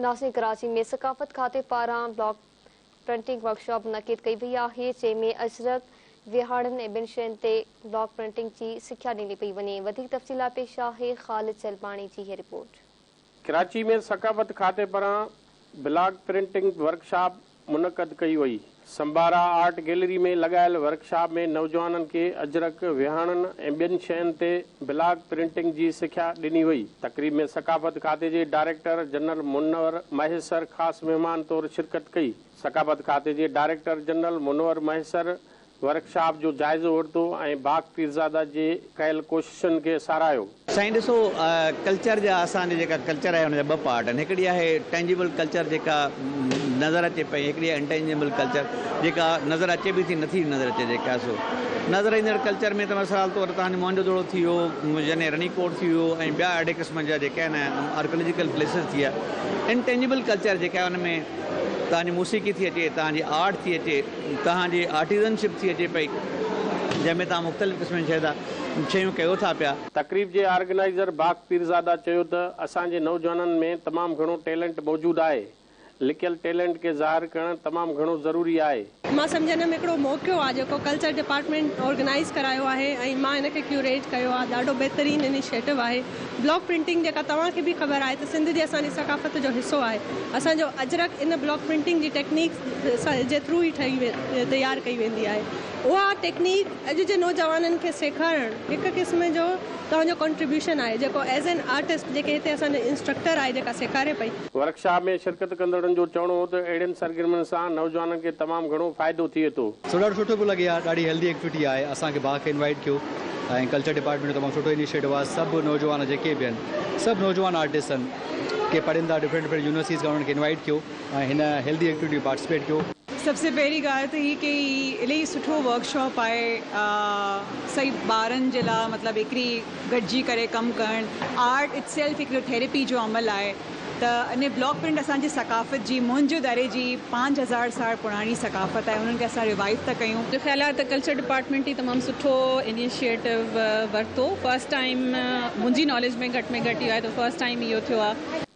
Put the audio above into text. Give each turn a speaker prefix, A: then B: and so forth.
A: ناظرين، ڪراچي ۾ ثقافت کاتي پاران بلاڪ پرنٽنگ ورڪشاپ منعقد ڪئي وئي آهي، جنهن ۾ اجرڪ، وهاڻن ۽ ٻين شين تي بلاڪ پرنٽنگ جي سکيا ڏني پئي وڃي. وڌيڪ تفصيل لاء پيش آهي خالد جلباڻي جي هي رپورٽ.
B: ڪراچي ۾ ثقافت کاتي پاران بلاڪ پرنٽنگ ورڪشاپ منعقد ڪئي وئي. سمبارا آرٽ گيلري ۾ لڳايل ورڪشاپ ۾ نوجوانن کي اجرڪ، وهاڻن ۽ ٻين شين تي بلاڪ پرنٽنگ جي سکيا ڏني وئي. تقريب ۾ ثقافت کاتي جي ڊائريڪٽر جنرل منور مهيسر خاص مهمان طور شرڪت ڪئي. ثقافت کاتي جي director general Munawar Mahesar workshop جو جائزو ورتو ۽ باغ پيرزاده جي ڪيل ڪوششن کي ساراهيو.
C: سائين ڏسو ڪلچر جا اسان جي جيڪا ڪلچر آهي ان جا ٻه پارٽ آهن هڪڙي آهي ٽينجيبل ڪلچر جيڪا نظر اچي پئي هڪڙي آهي انٽينجيبل ڪلچر جيڪا نظر اچي به ٿي نٿي نظر اچي جيڪا سو نظر ايندڙ ڪلچر ۾ ته مثال طور توهان جو موهن جو دڙو ٿي ويو يعني رني ڪوٽ ٿي ويو ۽ ٻيا اهڙي قسم جا جيڪي آهن آرڪيالاجيڪل پليسز ٿي ويا انٽينجيبل ڪلچر جيڪا آهي ان ۾ توهان جي موسيقي ٿي اچي توهان جي آرٽ ٿي اچي توهان جي آرٽيزن شپ ٿي اچي پئي جنهن ۾ توهان مختلف قسم جون شيون ڪيو ٿا پيا.
B: تقريب جي آرگنائيزر باغ پيرزاده چيو ته اسان جي نوجوانن ۾ تمام گهڻو ٽيلنٽ موجود آهي، لڪيل ٽيلنٽ کي ظاهر ڪرڻ تمام گهڻو ضروري آهي.
D: مان سمجهندم هڪڙو موقعو آهي جيڪو ڪلچر ڊپارٽمينٽ آرگنائيز ڪرايو آهي ۽ مان ان کي ڪيوريٽ ڪيو آهي، ڏاڍو بهترين انيشيٽو آهي. بلاڪ پرنٽنگ جيڪا توهان کي به خبر آهي ته سنڌ جي اسان جي ثقافت جو حصو آهي. اسان جو اجرڪ ان بلاڪ پرنٽنگ جي ٽيڪنيڪ جي ٿرو ئي ٺهي تيار ڪئي ويندي آهي. اها ٽيڪنيڪ اڄ جي نوجوانن کي سيکارڻ هڪ قسم جو توهان جو ڪنٽريبيوشن آهي جيڪو ايز اين آرٽسٽ جيڪي هتي اسان جو انسٽرڪٽر آهي جيڪا سيکاري پئي.
B: ورڪشاپ ۾ شرڪت ڪندڙن جو چوڻ هو ته اهڙين سرگرمين سان نوجوانن کي تمام گهڻو فائدو ٿئي ٿو.
E: سو ڏاڍو سٺو پيو لڳي يار ڏاڍي هيلدي ايڪٽيوٽي آهي اسان کي ڀاء کي انوائيٽ ڪيو ۽ ڪلچر ڊپارٽمينٽ جو تمام سٺو انيشيٽو آهي سڀ نوجوان جيڪي به آهن سڀ نوجوان آرٽسٽ آهن ڪي پڙهن ٿا ڊفرنٽ ڊفرنٽ يونيورسٽيز کان انهن کي انوائيٽ ڪيو ۽ هن هيلدي ايڪٽيوٽي ۾ پارٽيسپيٽ ڪيو.
F: سڀ سي پهرين ڳالهه ته هي ڪي هي الاهي سٺو ورڪشاپ آهي صحيح ٻارن جي لاء مطلب هڪڙي گڏجي ڪري ڪم ڪرڻ آرٽ it self هڪڙو ٿيريپي جو عمل آهي ته اني بلاڪ پرنٽ اسان جي ثقافت جي موهن جو دڙي جي 5000 سال پراڻي ثقافت آهي انهن کي اسان ريوائيو ٿا ڪيون.
G: منهنجو خيال آهي ته ڪلچر ڊپارٽمينٽ هي تمام سٺو انيشيٽو ورتو فرسٽ ٽائيم منهنجي ناليج ۾ گهٽ ۾ گهٽ اهو آهي ته فرسٽ ٽائيم اهو ٿيو آهي.